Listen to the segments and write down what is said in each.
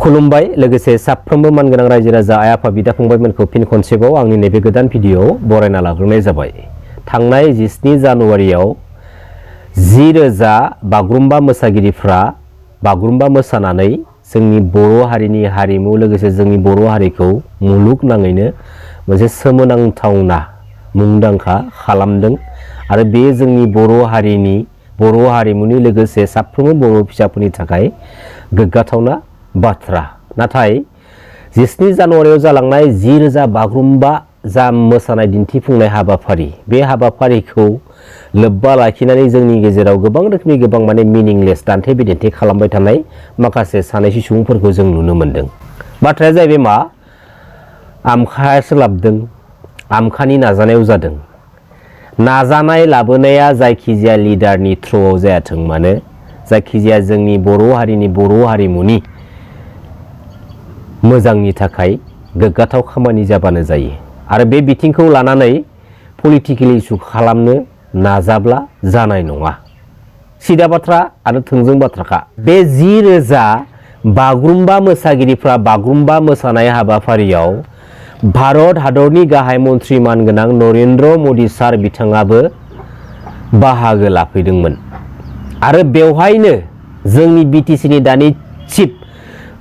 खुलुमबाय लोगोसे साफ्रोमबो मानगोनां रायजो राजा आइ आफा बिदा फंबायमोनखौ फिन खनसेबाव आंनि नैबे गोदान भिडिअ बरायना लाग्रोनाय जाबाय। थांनाय 17 जानुवारियाव 10,000 बागुरुम्बा मोसागिरिफ्रा बागुरुम्बा मोसानानै जोंनि बर' हारिनि हारिमु लोगोसे जोंनि बर' हारिखौ मुलुगनाङैनो मोनसे सोमोनांथावना मुंदांखा खालामदों आरो बे जोंनि बर' हारिमुनि लोगोसे साफ्रोमबो बर' फिसाफोरनि थाखाय गोग्गाथावना बाथ्रा। नाथाय 17 जानुवारियाव जालांनाय 10,000 बागुरुम्बा जा मोसानाय दिन्थिफुंनाय हाबाफारि, बे हाबाफारिखौ लोब्बा लाखिनानै जोंनि गेजेराव गोबां रोखोमनि गोबां मिनिंलेस दान्थे बिदान्थे खालामबाय थानाय माखासे सानैसो सुबुंफोरखौ जों नुनो मोनदों। बाथ्राया जाहैबाय मा, आमखायासो लाबोदों, आमखानि नाजानायाव जादों। नाजानाय लाबोनाया जायखिजाया लिडारनि थ्रुआव जायाथों मानो, जायखिजाया जोंनि बर' हारिनि बर' हारिमुनि मोजांनि थाखाय गोग्गाथाव खामानि जाबानो जायो आरो बे बिथिंखौ लानानै पलिटिकेलि इस्यु खालामनो नाजाब्ला जानाय नङा। सिदा बाथ्रा आरो थोंजों बाथ्राखा। बे 10,000 बागुरुम्बा मोसागिरिफ्रा बागुरुम्बा मोसानाय हाबाफारियाव भारत हादरनि गाहाय मन्त्रि मानगोनां नरेन्द्र मदि सार बिथाङाबो बाहागो लाफैदोंमोन आरो बेवहायनो जोंनि बिटिसिनि दानि चिफ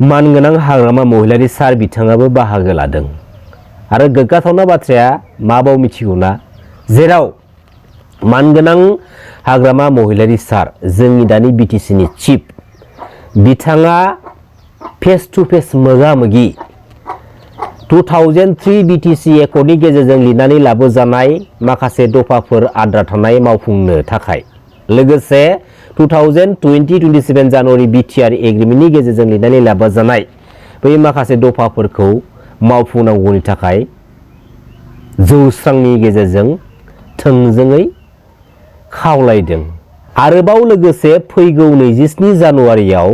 मानगोनां हाग्रामा महिलारि सार बिथाङाबो बाहागो लादों। आरो गोग्गाथावना बाथ्राया माबाव मिथिगौना, जेराव मानगोनां हाग्रामा महिलारि सार जोंनि दानि बिटिसिनि चिफ बिथाङा फेस टु फेस मोगा मोगि 2003 बिटिसि एकर्डनि गेजेरजों लिरनानै लाबोजानाय माखासे दफाफोर आद्रा थानाय मावफुंनो थाखाय लोगोसे 2027 जानुवारि बिटिआर एग्रिमेन्टनि गेजेरजों लिरनानै लाबोजानाय बै माखासे दफाफोरखौ मावफुंनांगौनि थाखाय जौस्रांनि गेजेरजों थोंजोङै खावलायदों। आरोबाव लोगोसे फैगौ 27 जानुवारियाव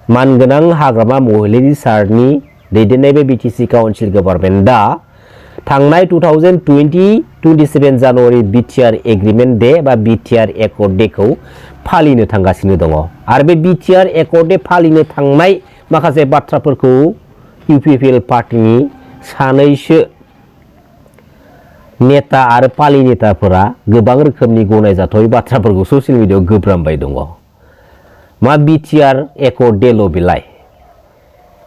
मानगोनां हाग्रामा महिलारि सारनि दैदेननाय बे बिटिसि काउन्सिल गभर्नमेन्टआ थांनाय 2027 जानुवारि बिटिआर एग्रिमेन्ट डे बा बिटिआर एकर्ड डेखौ फालिनो थांगासिनो दङ आरो बे बिटिआर एकर्ड डे फालिनो थांनाय माखासे बाथ्राफोरखौ इउपिपिएल पार्टिनि सानैसो नेता आरो पालि नेताफोरा गोबां रोखोमनि गनायजाथावै बाथ्राफोरखौ ससियेल मिडियायाव गोब्रामबाय दङ। मा बिटिआर एकर्ड डेल' बेलाय?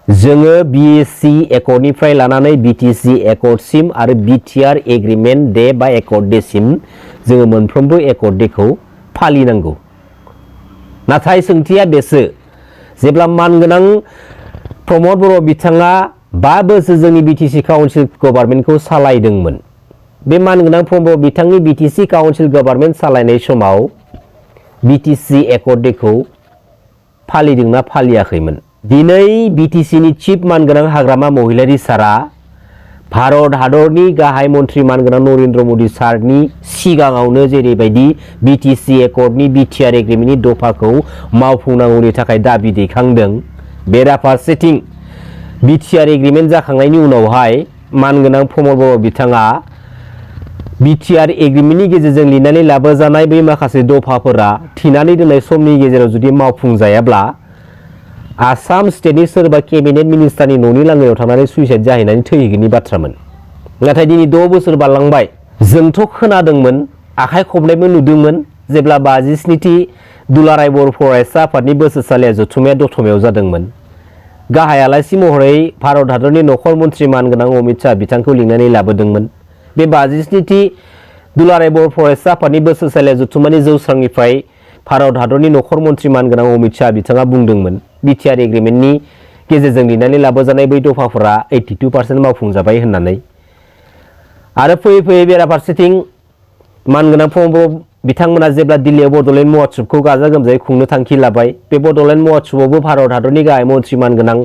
जोङो बिएससि एकर्डनिफ्राय लानानै बिटिसि एकर्डसिम आरो बिटिआर एग्रिमेन्ट डे बा एकर्ड डेसिम जोङो मोनफ्रोमबो एकर्ड डेखौ फालिनांगौ। नाथाय सोंथिया बेसो, जेब्ला मानगोनां प्रमद बर' बिथाङा 5 बोसोर जोंनि बिटिसि काउन्सिल गभर्नमेन्टखौ सालायदोंमोन, बे मानगोनां प्रमद बर' बिथांनि बिटिसि काउन्सिल गभर्नमेन्ट सालायनाय समाव बिटिसि एकर्ड डेखौ फालिदोंना फालियाखैमोन? दिनै बिटिसिनि चिफ मानगोनां हाग्रामा महिलारि सारा भारत हादरनि गाहाय मन्त्रि मानगोनां नरेन्द्र मदि सारनि सिगाङावनो जेरैबायदि बिटिसि एकर्डनि बिटिआर एग्रिमेन्टनि दफाखौ मावफुंनांगौनि थाखाय दाबि दैखांदों, बेराफारसेथिं बिटिआर एग्रिमेन्ट जाखांनायनि उनावहाय मानगोनां प्रमद बर' बिथाङा बिटिआर एग्रिमेन्टनि गेजेरजों लिरनानै लाबोजानाय बै माखासे दफाफोरा थिनानै दोननाय समनि गेजेराव जुदि मावफुंजायाब्ला आसाम स्टेटनि सोरबा केबिनेट मिनिस्टारनि न'नि लांगोनायाव थांनानै सुइसाइड जाहैनानै थैहैगोननि बाथ्रामोन। नाथाय दिनै 6 बोसोर बारलांबाय, जोंथ' खोनादोंमोन, आखाइ खबनायबो नुदोंमोन जेब्ला 57थि दुलाराय बर' फरायसा आफादनि बोसोरसालिया जथुम्माया दतमायाव जादोंमोन। गाहाय आलासि महरै भारत हादरनि नखर मन्त्रि मानगोनां अमित शाह बिथांखौ लिंनानै लाबोदोंमोन। बे 57थि दुलाराय बर' फरायसा आफादनि बोसोरसालिया जथुम्मानि जौस्रांनिफ्राय भारत हादरनि नखर मन्त्रि मानगोनां अमित शाह बिथाङा बुंदोंमोन बिटिआर एग्रिमेन्टनि गेजेरजों लिरनानै लाबोजानाय बै दफाफोरा 82% मावफुंजाबाय होननानै। आरो फैयै फैयै बेराफारसेथिं मानगोनां प्रमद बर' बिथांमोना जेब्ला दिल्लीयाव बड'लेण्ड महोत्सबखौ गाजा गोमजायै खुंनो थांखि लाबाय, बे बड'लेण्ड महोत्सबावबो भारत हादरनि गाहाय मन्त्रि मानगोनां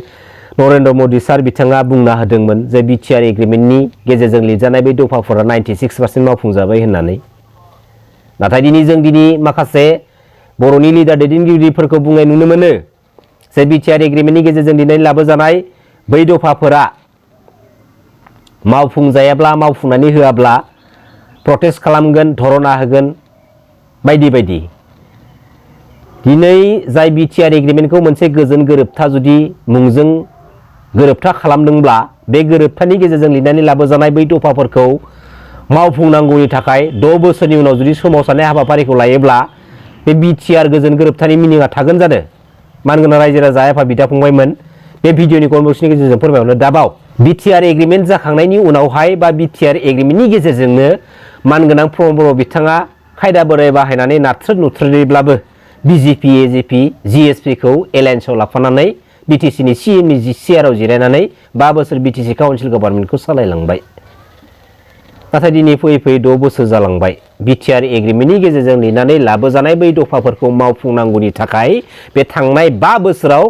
नरेन्द्र मदि सार बिथाङा बुंना होदोंमोन जे बिटिआर एग्रिमेन्टनि गेजेरजों लिरजानाय बै दफाफोरा 96% मावफुंजाबाय होननानै। नाथाय दिनै माखासे बर'नि लिडार दैदेनगिरिफोरखौ बुंनाय नुनो मोनो जे बिटिआर एग्रिमेन्टनि गेजेरजों लिरनानै लाबोजानाय बै दफाफोरा मावफुंजायाब्ला, मावफुंनानै होआब्ला प्रटेस्ट खालामगोन, धरना होगोन बायदि बायदि। दिनै जाय बिटिआर एग्रिमेन्टखौ मोनसे गोजोन गोरोबथा जुदि मुंजों गोरोबथा खालामदोंब्ला बे गोरोबथानि गेजेरजों लिरनानै लाबोजानाय बै दफाफोरखौ मावफुंनांगौनि थाखाय 6 बोसोरनि उनाव जुदि सोमावसारनाय हाबाफारिखौ लायोब्ला बे बिटिआर गोजोन गोरोबथानि मिनिङा थागोन जादों। मानगोनां रायजो राजा आफा बिदा फंबायमोन बे भिडिअनि कनभार्सेसननि गेजेरजों फोरमायहरनो दाबाव बिटिआर एग्रिमेन्ट जाखांनायनि उनावहाय बा बिटिआर एग्रिमेन्टनि गेजेरजोंनो मानगोनां प्रमद बर' बिथाङा खायदा बोराय बाहायनानै नाथ्रोद नुथ्रोदैब्लाबो बिजेपि एजेपि जिएसपिखौ एलायन्सआव लाफानानै बिटिसिनि सिएमनि सिआरआव जिरायनानै 5 बोसोर बिटिसि काउन्सिल गभर्नमेन्टखौ सालायलांबाय। नाथाय दिनै फैयै फैयै 6 बोसोर जालांबाय। बिटिआर एग्रिमेन्टनि गेजेरजों लिरनानै लाबोजानाय बै दफाफोरखौ मावफुंनांगौनि थाखाय बे थांनाय 5 बोसोराव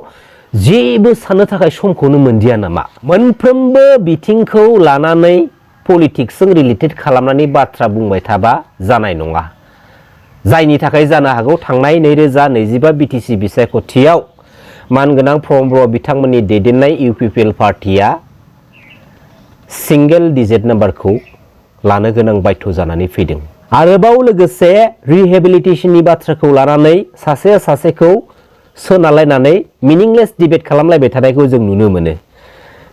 जेबो साननो थाखाय समखौनो मोनदिया नामा? मोनफ्रोमबो बिथिंखौ लानानै पलिटिक्सजों रिलेटेड खालामनानै बाथ्रा बुंबाय थाबा जानाय नङा। जायनि थाखाय जानो हागौ थांनाय 2025 बिटिसि बिसायख'थियाव मानगोनां प्रमद बर' बिथांमोननि दैदेननाय इउपिपिएल पार्टिया सिंगेल डिजिट नाम्बारखौ लानो गोनां बाध्य जानानै फैदों। आरोबाव लोगोसे रिहेबिलिटेसननि बाथ्राखौ लानानै सासेखौ सोनारलायनानै मिनिंलेस डिबेट खालामलायबाय थानायखौ जों नुनो मोनो।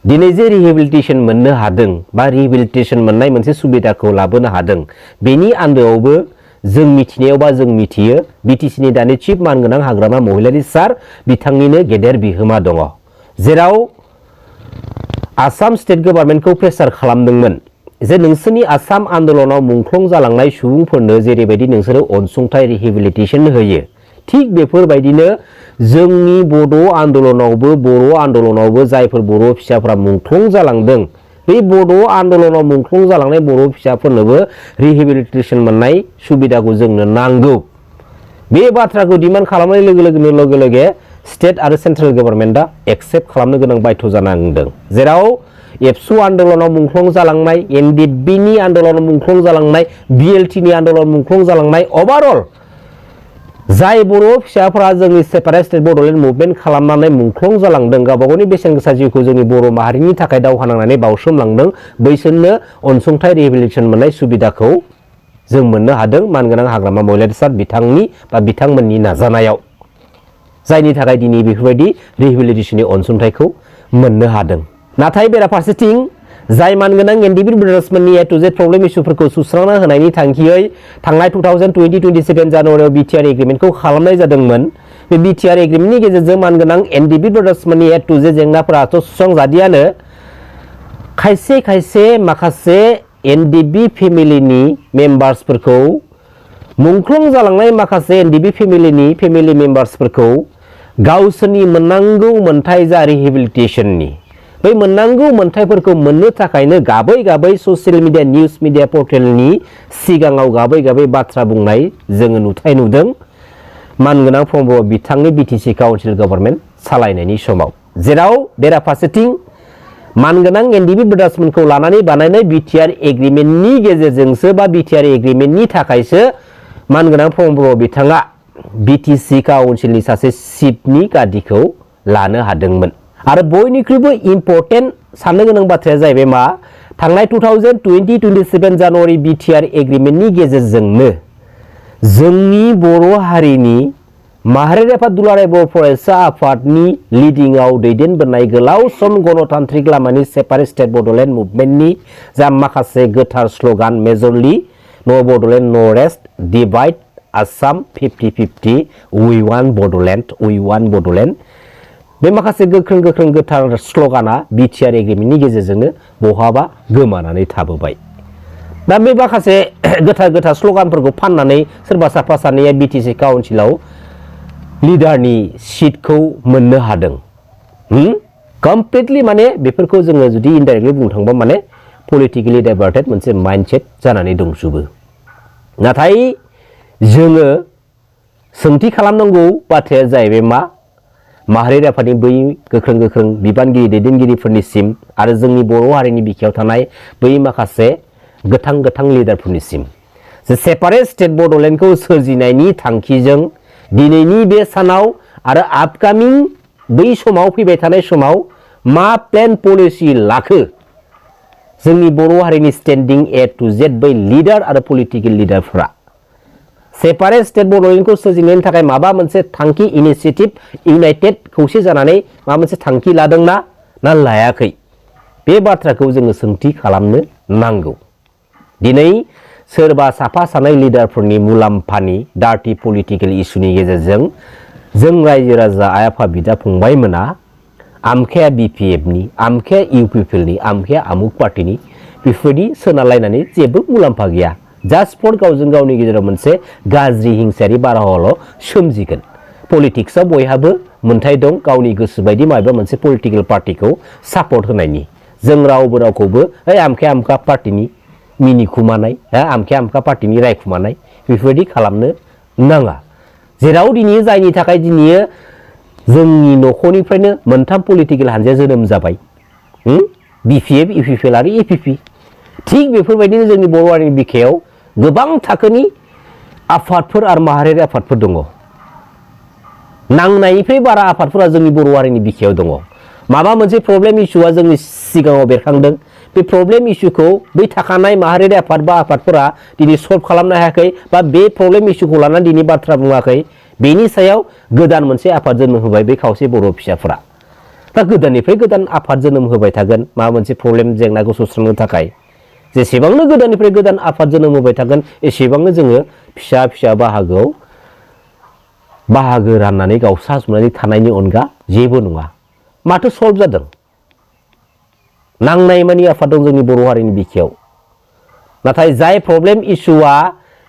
दिनै जे रिहेबिलिटेसन मोननो हादों बा रिहेबिलिटेसन मोननाय मोनसे सुबिदाखौ लाबोनो हादों बेनि आन्दोआवबो जों मिथिनायाव बा जों मिथियो बिटिसिनि दानि चिफ मानगोनां हाग्रामा महिलारी सार बिथांनिनो गेदेर बिहोमा दङ। जेराव आसाम स्टेट गभर्नमेन्टखौ प्रेसार खालामदोंमोन जे नोंसोरनि आसाम आन्दोलनाव मुंख्लं जालांनाय सुबुंफोरनो जेरैबायदि नोंसोरो अनसुंथाइ रिहेबिलिटेसन होयो थिग बेफोरबायदिनो जोंनि बर' आन्दोलनावबो जायफोर बर' फिसाफ्रा मुंख्लं जालांदों बे बर' आन्दोलनाव मुंख्लं जालांनाय बर' फिसाफोरनोबो रिहेबिलिटेसन मोननाय सुबिदाखौ जोंनो नांगौ। बे बाथ्राखौ डिमान्ड खालामनाय लोगो लोगो स्टेट आरो सेन्ट्रेल गभर्नमेन्टआ एक्सेप्ट खालामनो गोनां बाध्य जानांदों। जेराव एबसु आन्दोलनाव मुंख्लं जालांनाय, एनडिएफबिनि आन्दोलनाव मुंख्लं जालांनाय, बिएलटिनि आन्दोलनाव मुंख्लं जालांनाय अभारअल जाय बर' फिसाफोरा जोंनि सेपारेट स्टेट बड'लेण्ड मुभमेन्ट खालामनानै मुंख्लं जालांदों गावबा गावनि बेसेन गोसा जिउखौ जोंनि बर' माहारिनि थाखाय दावहा नांनानै बावसोमलांदों बैसोरनो अनसुंथाइ रिहेबिलिटेसन मोननाय सुबिदाखौ जों मोननो हादों मानगोनां हाग्रामा महिलारी सार बिथांनि बा बिथांमोननि नाजानायाव। जायनि थाखाय दिनै बेफोरबायदि रिहेबिलिटेसननि अनसुंथाइखौ मोननो हादों। नाथाय बेराफारसेथिं जाय मानगोनां एनडिएफबि ब्रादार्समोननि ए टु जेड प्रब्लेम इस्युफोरखौ सुस्रांना होनायनि थांखियै थांनाय 2020-27 जानुवारियाव बिटिआर एग्रिमेन्टखौ खालामनाय जादोंमोन। बे बिटिआर एग्रिमेन्टनि गेजेरजों मानगोनां एनडिएफबि ब्रादार्समोननि ए टु जेड जेंनाफोराथ' सुस्रांजादियानो खायसे माखासे एनडिएफबि फेमिलिनि मेम्बार्सफोरखौ मुंख्लं जालांनाय माखासे एनडिएफबि फेमिलि मेम्बार्सफोरखौ गावसोरनि मोननांगौ मोन्थाय जा रिहेबिलिटेसननि बै मोननांगौ मोन्थायफोरखौ मोननो थाखायनो गाबै ससियेल मिडिया निउस मिडिया पर्टेलनि सिगाङाव गाबै बाथ्रा बुंनाय जोङो नुदों मानगोनां प्रमद बर' बिथांनि बिटिसि काउन्सिल गभर्नमेन्ट सालायनायनि समाव। जेराव बेराफारसेथिं मानगोनां एनडिएफबि ब्रादार्समोनखौ लानानै बानायनाय बिटिआर एग्रिमेन्टनि गेजेरजोंसो बा बिटिआर एग्रिमेन्टनि थाखायसो मानगोनां प्रमद बर' बिथाङा बिटिसि काउन्सिलनि सासे चिफनि गादिखौ लानो हादोंमोन। आरो बयनिख्रुइबो इम्पर्टेन्ट साननो गोनां बाथ्राया जाहैबाय मा थांनाय 2020-27 जानुवारि बिटिआर एग्रिमेन्टनि गेजेरजोंनो जोंनि बर' हारिनि माहारियारि आफाद दुलाराय बर' फरायसा आफादनि लिडिंआव दैदेनबोनाय गोलाव सम गणतान्त्रिक लामानि सेपारेट स्टेट बड'लेण्ड मुभमेन्टनि जा माखासे गोथार slogan majorly no Bodoland no rest divide Assam 50-50 we want Bodoland बे माखासे गोख्रों गोथार स्ल'गाना बिटिआर एग्रिमेन्टनि गेजेरजोंनो बहाबा गोमानानै थाबोबाय। दा बे माखासे गोथार स्ल'गानफोरखौ फाननानै सोरबा साफा सानैया बिटिसि काउन्सिलाव लिडारनि सिटखौ मोननो हादों। कमप्लिटलि माने बेफोरखौ जोङो जुदि इनडाइरेक्टलि बुंनो थांबा माने पलिटिकेलि डाइभार्टेड मोनसे माइन्डसेट जानानै दंजोबो। नाथाय जोङो सोंथि खालामनांगौ बाथ्राया जाहैबाय मा माहारियारि आफादनि बै गोख्रों बिबानगिरि दैदेनगिरिफोरनिसिम आरो जोंनि बर' हारिनि बिखायाव थानाय बै माखासे गोथां लिडारफोरनिसिम जे सेपारेट स्टेट बड'लेण्डखौ सोरजिनायनि थांखिजों दिनैनि बे सानाव आरो आपकामिं बै समाव फैबाय थानाय समाव मा प्लेन पलिसि लाखो जोंनि बर' हारिनि स्टेन्डिं ए टु जेड बै लिडार आरो पलिटिकेल लिडारफोरा सेपारेट स्टेट बड'लेण्डखौ सोरजिनायनि थाखाय माबा मोनसे थांखि इनिशिएटिभ इउनाइटेड खौसे जानानै माबा मोनसे थांखि लादोंना ना लायाखै बे बाथ्राखौ जोङो सोंथि खालामनो नांगौ। दिनै सोरबा साफा सानै लिडारफोरनि मुलाम्फानि डार्टि पलिटिकेल इस्युनि गेजेरजों जों रायजो राजा आइ आफा बिदा फंबायमोना आमखाया बिपिएफनि आमखाया इउपिपिएलनि आमखाया आमुक पार्टिनि बेफोरबायदि सोनारलायनानै जेबो मुलाम्फा गैया। जास्ट फर गावजों गावनि गेजेराव मोनसे गाज्रि हिंसायारि बारहावाल' सोमजिगोन। पलिटिक्सआव बयहाबो मोन्थाय दं गावनि गोसो बायदि माबा मोनसे पलिटिकेल पार्टिखौ सापर्ट होनायनि। जों रावबो रावखौबो आमखाया आमखा पार्टिनि मिनिखुमानाय आमखाया आमखा पार्टिनि रायखुमानाय बेफोरबायदि खालामनो नाङा। जेराव दिनै जायनि थाखाय दिनै जोंनि न'खरनिफ्रायनो मोनथाम पलिटिकेल हान्जाया जोनोम जाबाय बिपिएफ इउपिपिएल आरो एपिपि। थिग बेफोरबायदिनो जोंनि बर' हारिनि बिखायाव गोबां थाखोनि आफादफोर आरो माहारियारि आफादफोर दङ। नांनायनिफ्राय बारा आफादफोरा जोंनि बर' हारिनि बिखायाव दङ। माबा मोनसे प्रब्लेम इस्युआ जोंनि सिगाङाव बेरखांदों बे प्रब्लेम इस्युखौ बै थाखानाय माहारियारि आफाद बा आफादफोरा दिनै सल्भ खालामनो हायाखै बा बे प्रब्लेम इस्युखौ लानानै दिनै बाथ्रा बुङाखै। बेनि सायाव गोदान मोनसे आफाद जोनोम होबाय बे खावसे बर' फिसाफोरा। दा गोदाननिफ्राय गोदान आफाद जोनोम होबाय थागोन माबा मोनसे प्रब्लेम जेंनाखौ सुस्रांनो थाखाय। जेसेबांनो गोदाननिफ्राय गोदान आफाद जोनोम होबाय थागोन एसेबांनो जोङो फिसा फिसा बाहागो राननानै गावसा जुनानै थानायनि अनगा जेबो नङा। माथो सल्भ जादों? नांनाय मानि आफाद दं जोंनि बर' हारिनि बिखायाव। नाथाय जाय प्रब्लेम इस्युआ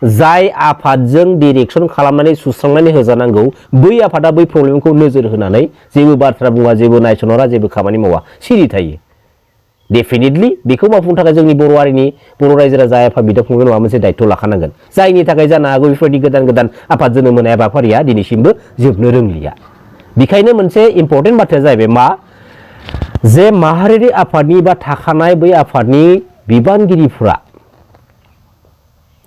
जाय आफादजों डिरेक्सन खालामनानै सुस्रांनानै होजानांगौ बै आफादा बै प्रब्लेमखौ नोजोर होनानै जेबो बाथ्रा बुङा जेबो नायसनहरा जेबो खामानि मावा सिरि थायो। डेफिनेटलि बेखौ मावफुंनो थाखाय जोंनि बर' हारिनि बर' रायजो राजा आइ आफा बिदा फंबाय माबा मोनसे दायित्व लाखानांगोन। जायनि थाखाय जानो हागौ बेफोरबायदि गोदान गोदान आफाद जोनोम होनाय हाबाफारिया दिनैसिमबो जोबनो रोंलिया। बेखायनो मोनसे इम्पर्टेन्ट बाथ्राया जाहैबाय मा जे माहारियारि आफादनि बा थाखानाय बै आफादनि बिबानगिरिफोरा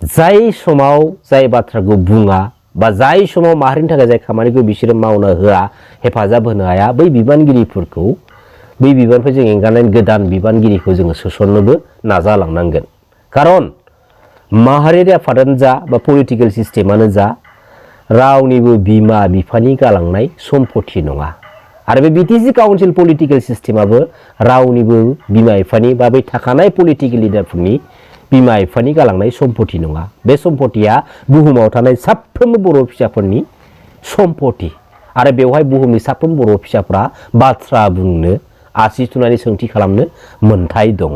जाय समाव जाय बाथ्राखौ बुङा बा जाय समाव माहारिनि थाखाय जाय खामानिखौ बिसोरो मावनो होआ हेफाजाब होनो हाया बै बिबानगिरिफोरखौ बै बिबाननिफ्राय जों एंगारनानै गोदान बिबानगिरिखौ जोङो सोसननोबो नाजालांनांगोन। खारन माहारियारि आफादानो जा बा पलिटिकेल सिस्टेमानो जा रावनिबो बिमा बिफानि गालांनाय सम्पति नङा। आरो बे बिटिसि काउन्सिल पलिटिकेल सिस्टेमाबो रावनिबो बिमा बिफानि बा बै थाखानाय पलिटिकेल लिडारफोरनि बिमा बिफानि गालांनाय सम्पति नङा। बे सम्पतिया बुहुमाव थानाय साफ्रोमबो बर' फिसाफोरनि सम्पति। आरो बेवहाय बुहुमनि साफ्रोम बर' फिसाफ्रा बाथ्रा बुंनो आसि थुनानै सोंथि खालामनो मोन्थाय दङ।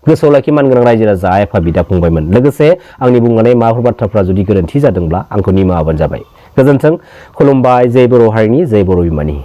गोसोआव लाखि मानगोनां रायजो राजा आइ आफा बिदा फंबायमोन। लोगोसे आंनि बुंनाय माबाफोर बाथ्राफ्रा जुदि गोरोन्थि जादोंब्ला आंखौ निमाहा होबानो जाबाय। गोजोन्थों। खुलुमबाय। जय बर' हारिनि जय बर' बिमानि।